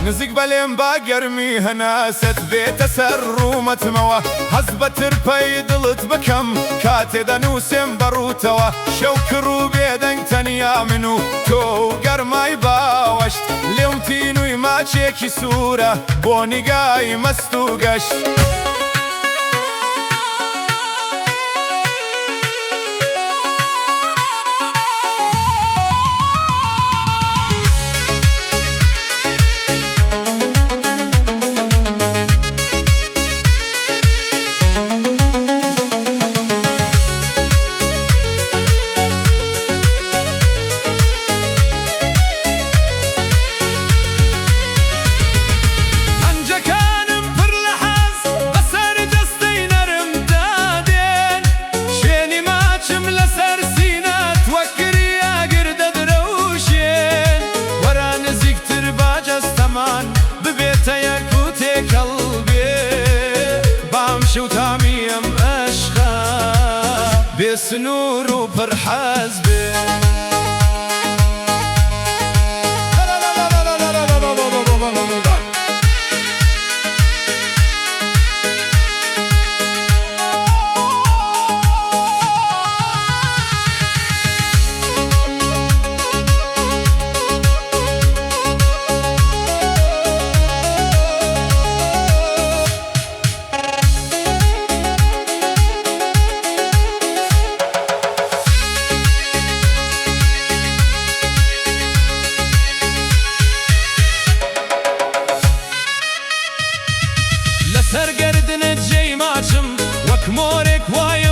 نزیک بەلێم با گەرمی هەناسەت بێتە سەر ڕوومەتمەوە، هەست بە ترپەی دڵت بکەم کاتێ دەنووسێم بە ڕووتەوە. شەو کڕ و بێدەنگ تەنیا من و تۆ و گەرمای باوەشت، لێوم تینووی ماچێکی سوورە بۆ نیگای مەست و گەشت. پەنجەکانم پڕ لە حەز بەسەر جەستەی نەرمدا دێن، شوێنی ماچم لەسەر سینەت وەک گری ئاگر دەدرەوشێن. وەرە نزیکتر با جەستەمان ببێتە یەک و تێکەڵ بێ، با ئەمشەو تامی ئەم ئەشقە بێ سنوور و پڕ حەز بێ. لەسەر گەردنت جێی ماچم وەک مۆرێک وایە.